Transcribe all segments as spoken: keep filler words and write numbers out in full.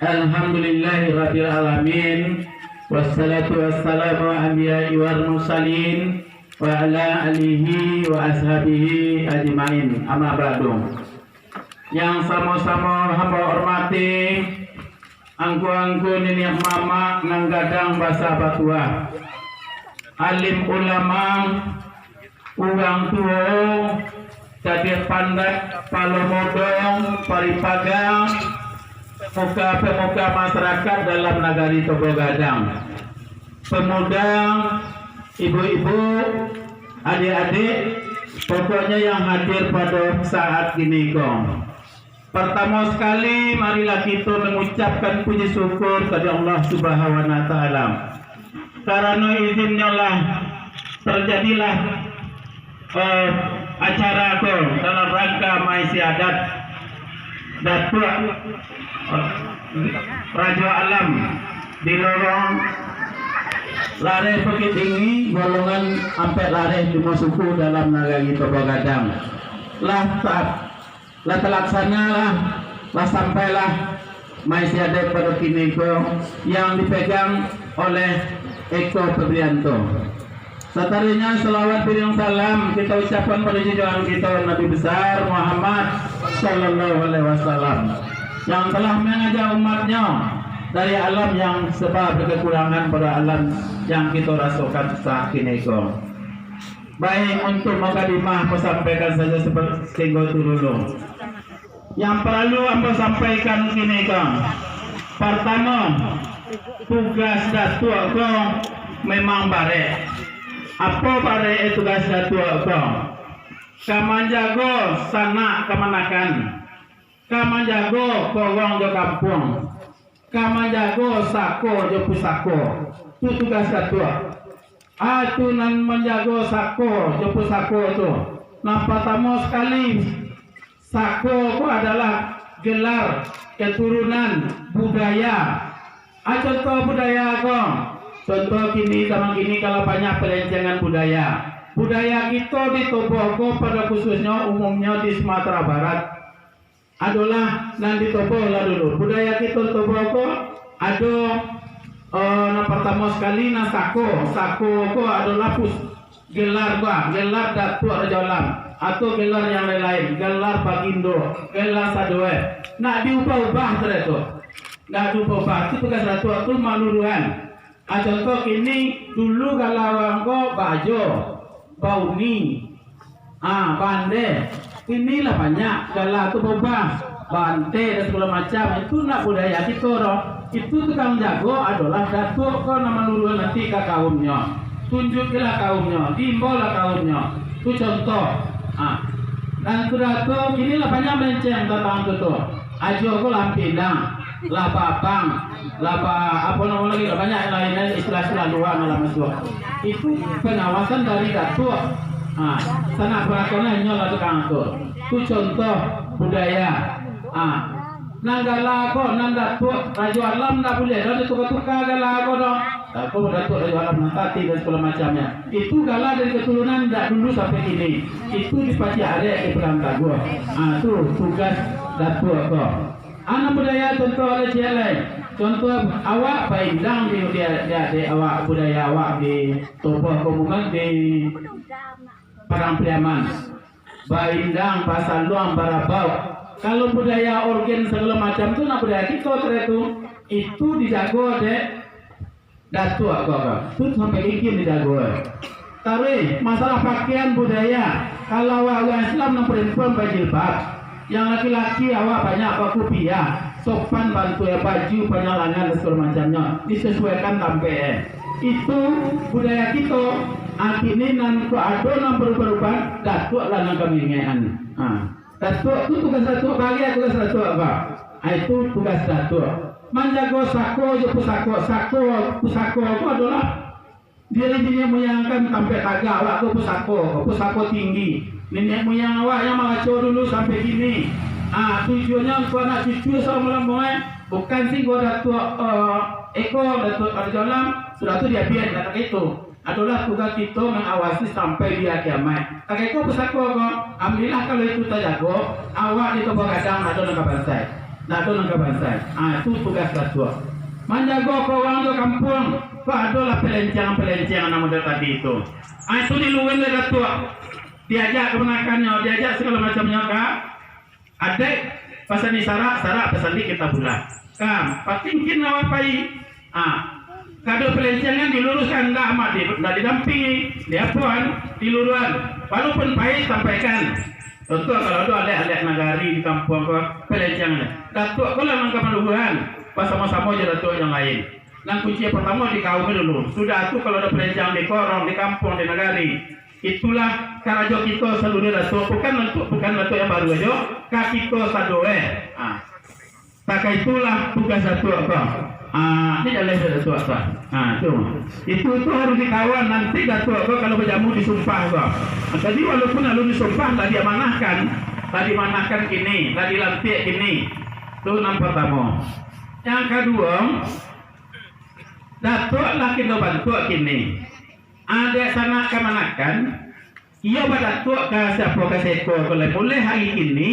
Alhamdulillahirabbil alamin. Wassalatu wassalamu ala anbiya'i wal mursalin wa ala alihi wa ashabihi ajmain. Amma ba'du. Yang samo-samo hamba hormati, angku-angku, niniak mamak nan gadang basa batuah, alim ulama, urang tuo, cadiak pandai, palo mudo, paripaga, pemuka-pemuka masyarakat dalam nagari Toboh Gadang, pemuda, ibu-ibu, adik-adik, pokoknya yang hadir pada saat kini ko. Partamo sakali, marilah kito mangucapkan puji syukur kepada Allah Subhanahu wa Ta'ala. Karano izinnyo lah, terjadilah, eh, acara ko dalam rangka maisi adat Datuak, eh, Rajo Alam di lorong Lareh Bukittinggi, golongan Ampek Lareh, limo suku dalam nagari Toboh Gadang. Lah ta-, lah talaksana lah, lah sampailah maisi adat pado kini ko yang dipegang oleh Eko Febrianto. Sataruihnyo, salawat beriring salam kita ucapkan pada junjungan kita Nabi Besar Muhammad sallallahu alaihi wasallam, yang telah mengajak umatnya dari alam yang serba berkekurangan pada alam yang kita rasakan saat kini ko. Baik, untuk mukadimah, ambo sampaikan saja sepe-, sahinggo tu dulu. Yang paralu ambo sampaikan kini ko, partamo, tugas Datuak ko memang barek. Apo barek, eh, tugas Datuak ko? Ka manjago sanak kamanakan, ka manjago korong jo kampuang, ka manjago sako jo pusako. Tu tugas Datuak. A, tu nan manjago sako jo pusako tu. Nan partamo sakali, sako ko adalah gelar, keturunan, budaya. A, contoh budaya ko. Contoh kini, zaman kini kalau banyak pelencengan budaya. Budaya kito di Toboh ko pada khususnyo, umumnyo di Sumatera Barat, adolah nan di Toboh lah dulu. Budaya kito Toboh ko ado, eh, nan partamo sakali, nan sako. Sako ko adolah pus-, gelar, bah, gelar Datuak Rajo Alam, atau gelar yang lain-lain, gelar Bagindo, gelar Sadoe. Nak diubah-ubah tu, Datuak. Nak diubah-ubah. Tu tugas Datuak tu maluruhan. A, contoh kini, dulu gala urang ko Bajo, Bauni, a, Bande. Kini lah banyak gala tu baubah, Bante dan sagalo macam. Itu nak budaya kito doh. Itu tukang jago adolah Datuak ko nan maluruhan nanti ka kaumnyo. Tunjukilah kaumnyo, imbaulah kaumnyo. Tu contoh. A, nan sudah tu, kini lah banyak melenceng tantang tu tu. Ajo ko lah ampinang, lah babang, lah ba-, apo namo lagi, lah banyak yang lain, istilah-istilah lua nan lah masuak. Itu pengawasan dari Datuak. Ha, sanak perakonyo inyo lah tukang atur. Tu contoh budaya. Ha, nan gala ko, nan Datuak Rajo Alam ndak buliah doh dituka-tuka gala ko doh. Tako Datuak Rajo Alam Nantati dan sagalo macamnyo. Itu gala dari keturunan dak dulu sampai kini. Itu dipacik arek di Padang Taguah. Ah, tu tugas Datuak ko. Anak budaya contoh alai ciek lai. Contoh awak baindang di, di, di, di awak budaya awak di Toboh ko, bukan di Padang Pariaman. Baindang, basaluang, barabau. Kalau budaya orgen sagalo macam tu, nak budaya kito tadi tu, itu dijago dek Datuak ko, ko. Tu sampai kini dijago. Taruih, masalah pakaian budaya. Kalau awak urang Islam nan perempuan bajilbab, yang laki-laki awak banyak bakupiah, sopan bantuak, baju panjang langan dan sagalo macamnyo, disesuaikan tampek. Itu budaya kito. Ah, kini nan ko ado nan barubah-rubah, Datuak lah nan ka mangingek-an. Ha. Datuak tu tugas Datuak, bagai tugas Datuak, Pak. Ha, itu tugas Datuak. Manjago sako jo pusako. Sako, pusako tu adolah dari niniak muyang kan, tampek tagak awak tu pusako, pusako tinggi. Niniak muyang awak yang mangaco dulu sampai kini. Ah, tujuannyo untuak anak cucu salamo-lamo, eh. Bukan singgo Datuak, eh, Eko, Datuak Rajo Alam, sudah tu diabian, kata itu. Adolah tugas kito mangawasi sampai di ari kiamaik. Kagek ko pusako ko, alhamdulillah kalau itu tajago, awak di Toboh Gadang ado nan ka bansai. Ndak ado nan ka bantuak. Ah, tu tugas Datuak. Manjago ko urang jo kampuang, ko adolah palenceng-palenceng nan model tadi tu. Ah, itu diluruihan dek Datuak. Diajak kamanakannyo, diajak sagalo macamnyo ka adaik, pasandi sarak, sarak pasandi kitabullah. Ka, patingkin awak pai. Ah, kado palencengan diluruihan, ndak amat di, ndak didampingi, diapoan, diluruihan. Walaupun pahit, sampaikan. Contoh, kalau ado alek-alek nagari di kampuang ko, palencengan. Datuak ko lah nan ka maluruihan, basamo-samo jo datuak yang lain. Nan kunci yang partamo di kaum dulu. Sudah tu, kalau ado palencengan di korong, di kampuang, di nagari, itulah karajo kito saluruh datuak. Bukan untuak, bukan datuak yang baru ajo, ka kito sadoe. Ah. Maka itulah tugas datuak ko. Ah, ni jaleh datuak ko. Ah, tu. Itu, tu harus dikawal nanti datuak ko kalau bajamu di sumpah ko. Ah, jadi walaupun alun di sumpah, lah diamanahkan, lah diamanahkan kini, lah dilantiak kini. Tu nan partamo. Yang kaduo, datuak lah kito bantuak kini. Adaik sanak kamanakan, iyo badatuak ka siapo ka seko ko lai. Mulai hari kini,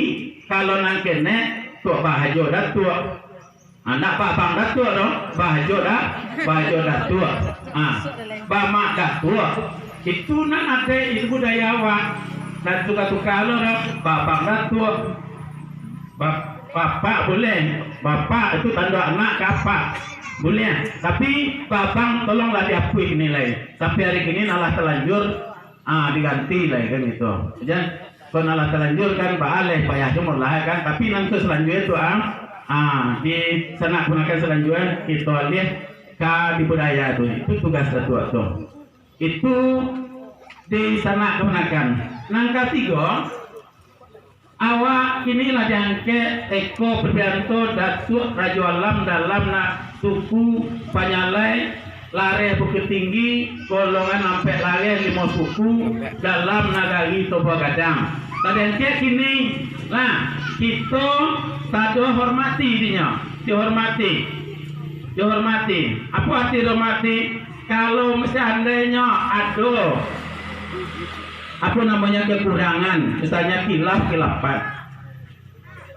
kalau nan kenek, tuak bahajo datuak. Anak babang datuak doh, bahajo dah, bahajo datuak. Ah, bamak datuak. Itu nan adaik, itu budaya awak. Dan tuka-tuka lo doh, babang datuak. Ba-, bapak buliah. Bapak itu tando anak ka apak. Buliah. Tapi babang tolonglah diapuih kini lai. Sampai hari kini nan lah talanjur, ah, diganti lai kan gitu. Jan, kok nan lah talanjur kan baaleh payah tu murlah kan. Tapi nan tu salanjuik tu, ah, ah, di sanak kamanakan salanjuik kito alih ka di budaya tu. Itu tugas datuak tu. Itu di sanak kamanakan. Nan katigo, awak kini lah diangkek Eko Febrianto, Datuak Rajo Alam dalam na-, suku Panyalai, Lareh Bukittinggi, golongan Ampek Lareh, limo suku, dalam nagari Toboh Gadang. Lah diangkek kini, lah, kito sado hormati dinyo, dihormati, dihormati. Apo arti dihormati? Kalau seandainyo ado, apo namonyo, kekurangan, misalnyo khilaf-khilafan,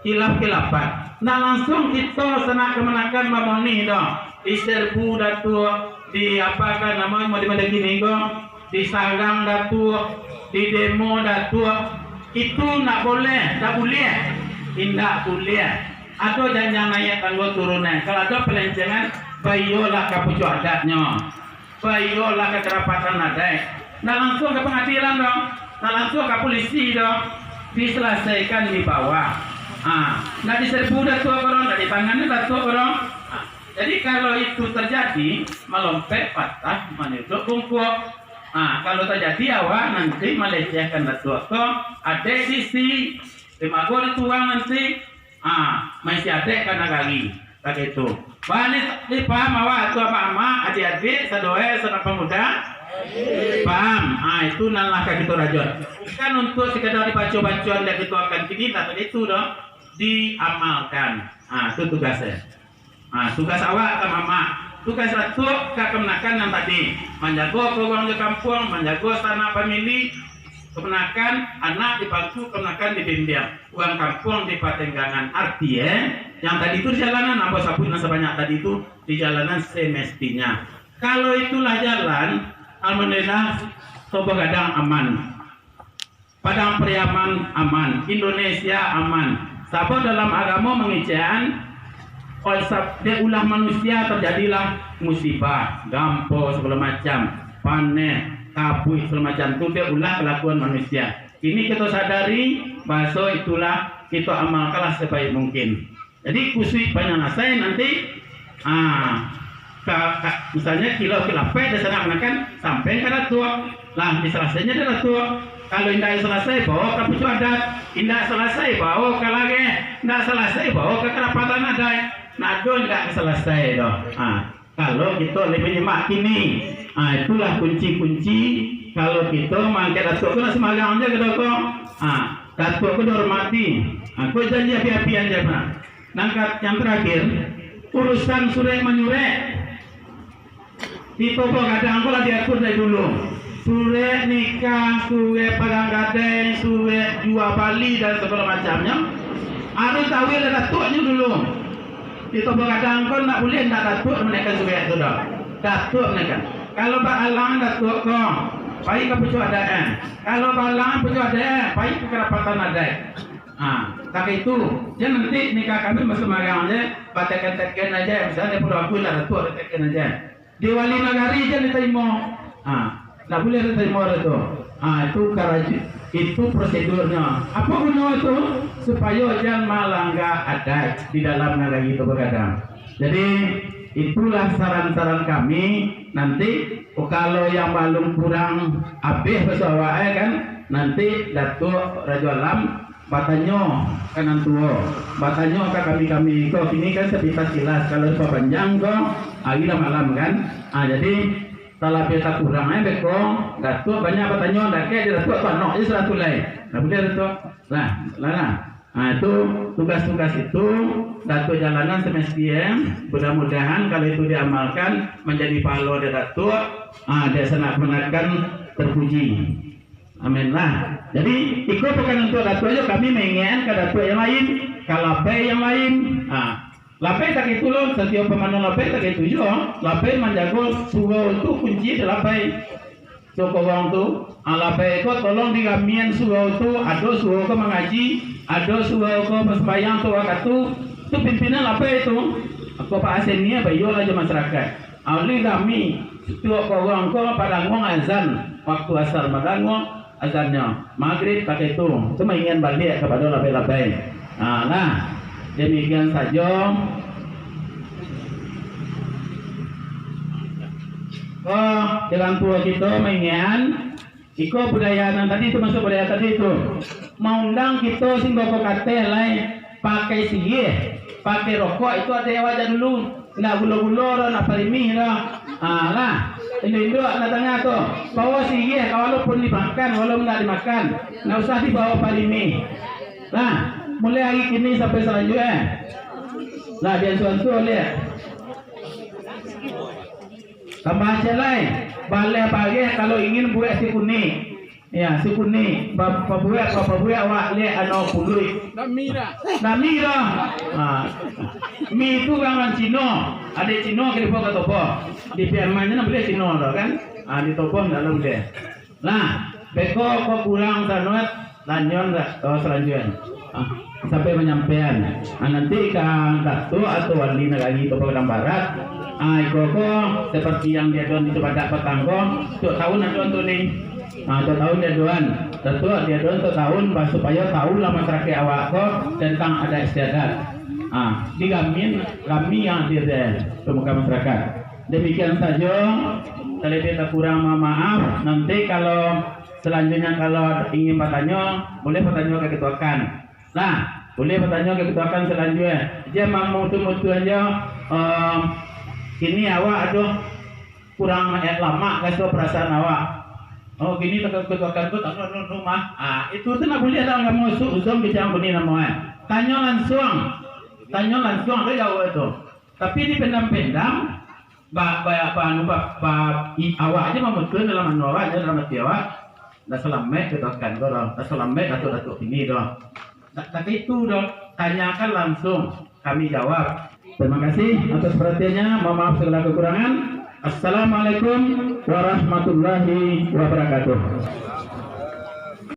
khilaf-khilafan, ndak langsuang kito sanak kamanakan mamonih doh, diserbu datuak, di apo ka namonyo, model-model kini ko, disarang datuak, didemo datuak, itu ndak boleh, ndak buliah, indak buliah. Ado janjang naiak tanggo turunan. Kalau ado palencengan, baiyolah ka pucuak adatnyo. Baiyolah ka karapatan adaik. Ndak langsuang ka pangadilan doh. Ndak langsuang ka pulisi doh. Disalasaikan di bawah. Ah, ndak diserbu datuak ko doh, ndak ditangani datuak ko doh. Ah, jadi kalau itu terjadi, malompek patah, manyuduik bungkuak. Ah, kalau terjadi awak nanti malecehkan datuak ko, adaik diisi, dimago dituang nanti, ah, maisi adaik ka nagari, kayak itu. Baliak dipaham awak tu, amak-amak, adik-adik, sadoe, sanak pamuda? Paham? Ah, itu nan lah ka kito rajoan. Bukan untuk sekadar dibaco-baco, ndak kito akan kini, ndak itu doh. Diamalkan. Ah, itu tugasnya. Ah, tugas awak ka mamak. Tugas datuak ka kamanakan nan tadi. Manjago ka urang jo kampuang, manjago sanak famili, kamanakan, anak dipangku, kamanakan dibimbiang. Urang kampuang di patenggangan. Arti, eh, yang tadi tu di jalanan, ambo sabuik nan sabanyak tadi tu, di jalanan semestinya. Kalau itulah jalan, alhamdulillah, Toboh Gadang aman. Padang Pariaman aman, Indonesia aman. Sabab dalam agamo mangecek-an, oleh sab-, dek ulah manusia terjadilah musibah, gampo, segala macam, paneh, kabuik, segala macam tu, dek ulah kelakuan manusia. Kini kito sadari, bahaso itulah kito amalkanlah sebaik mungkin. Jadi, kusuik panyalasai nanti, ah, ka, ka, misalnyo kilo kilafat disanak manakan, sampai ka datuak. Lah, disalasainyo dek datuak. Kalau indak salasai, bawa ka pucuak adat. Indak salasai, bawa ka lareh. Indak salasai, bawa ka karapatan adaik. Ndak ado indak salasai doh. Ah. Kalau kito labiah manyimak kini, ah, itulah kunci-kunci. Kalau kito mangkek datuak tu nak sumbarang je kito ko. Ah, datuak tu dihormati. Ah, ko janji api-apian je, Pak. Nan ka-, yang terakhir, urusan surek manyurek. Di Toboh Gadang ko lah diatur dari dulu. Surek nikah, surek pagang gadai, surek jua bali dan segala macamnya. Harus tahu lah datuaknyo dulu. Di Toboh Gadang ko ndak buliah ndak datuak manaikan suruik tu doh. Datuak manaikan. Kalau baalang datuak ko, pai ka pucuak adaik. Kalau baalang pucuak adaik, pai ka karapatan adaik. Ha, tak itu, jan nanti nikah kami basambarang aja, bateken-teken aja, misalnya pado aku lah datuak, bateken aja. Di wali nagari jan ditarimo. Ha, ndak buliah ditarimo tu. Ha, itu karajo, itu prosedurnyo. Apo guno itu? Supayo jan malangga adat di dalam nagari tu bagadang. Jadi, itulah saran-saran kami. Nanti, kalau yang balum kurang abih baso awak, eh, kan, nanti Datuak Rajo Alam batanyo ka nan tuo, batanyo ka kami-kami ko, kini kan sapintas kilas, kalau dipapanjang ko, hari lah malam kan. Ah, jadi, talabiah takurang, eh, beko, Datuak banyak batanyo, dakek di Datuak tu anok je sarato lai. Nah, buliah Datuak. Lah, lah, lah. Ah, itu tugas-tugas itu Datuak jalanan semesti, eh. Mudah-mudahan kalau itu diamalkan, manjadi pahalo dari Datuak, ah, dia sanak keponakan terpuji. Amin lah. Jadi, iko bukan untuak Datuak ajo, kami maingekan ka Datuak yang lain, ka labai yang lain. Ha, labai tak itu lo, satiok pamanu labai tak itu jo. Labai manjago surau tu kunci di labai. So, korang tu, ha, labai ko tolong di gamian surau tu, ado surau ko mangaji, ado surau ko basumbayang tu wakatu, tu pimpinan labai tu. Ko Pak Aseni, baiyo lah jo masyarakat. Alih kami, satiok korang ko padanguang azan, waktu asar madanguang azannyo, magrib pakai tu, tu maingekan baliak kapado labai-labai. Ha, nah, demikian sajo. Ko, jalan tuo kito maingekan, iko budaya nan tadi tu, masuak budaya tadi tu. Maundang kito singgo ko kateh lai, pakai siriah, pakai rokok, itu adaik awak jak dulu. Ndak gulo-gulo doh, ndak parimih doh. Ha, lah. Induak-induak nan tangah tu, bawa siriah ka, walaupun dimakan, walaupun ndak dimakan. Ndak usah dibawa parimih. Lah, mulai hari kini sampai salanjuik, eh. Lah, diansua-ansua liak. Tambah aceh lai, baleh bareh kalau ingin buek si kunik. Ya, si kunik, pa-, pabuek, pa-, pabuek awak liak ano puluik. Ndak mi dah. Ndak mi dah. Ha. Mi tu urang Cino. Adaik Cino ka dibaok ka Toboh. Di Piaman je ndak buliah Cino tu kan. Ha, di Toboh ndak lah buliah. Nah, beko ko kurang sanuat, lanjuan dak? Oh, salanjuan. Ah, sampai manyampaian. Ah, nanti ka Datuak atau Wali Nagari Toboh Gadang Barat, ah, iko ko seperti yang diadoan di Cubadak patang ko, tiok tahun adoan tu ni. Ah, tiok tahun diadoan. Datuak diadoan tiok tahun, ba-, supayo tahulah masyarakat awak ko tentang adat istiadat. Ah, di gamin, kami yang hadir di pemuka masyarakat. Demikian sajo, talabiah takurang mohon maaf. Nanti kalau salanjuiknyo kalau ingin batanyo, buliah batanyo ka kituakan. Nah, buliah batanyo ka kituakan salanjuiknyo. Jan mamutuih-mutuih ajo, em, kini awak aduh kurang, eh, lamak raso parasaan awak. Oh, kini ka kituakan tu, anu, anu, anu, mah. Ah, itu tu ndak buliah dalam agamo su-, uzon kicang kuning namo, eh. Tanyo lansuang. Tanyo lansuang, tu jawab tu. Tapi dipendam-pendam, ba-, ba-, ba-, anu, ba-, ba-, i-, awak ajo mamutuih dalam anu awak, dalam ati awak, ndak salamaik kituakan ko doh, ndak salamaik datuak-datuak kini doh. Ndak, ndak itu doh, tanyakan langsung, kami jawab. Terima kasih atas perhatiannya, mohon maaf segala kekurangan. Assalamualaikum warahmatullahi wabarakatuh.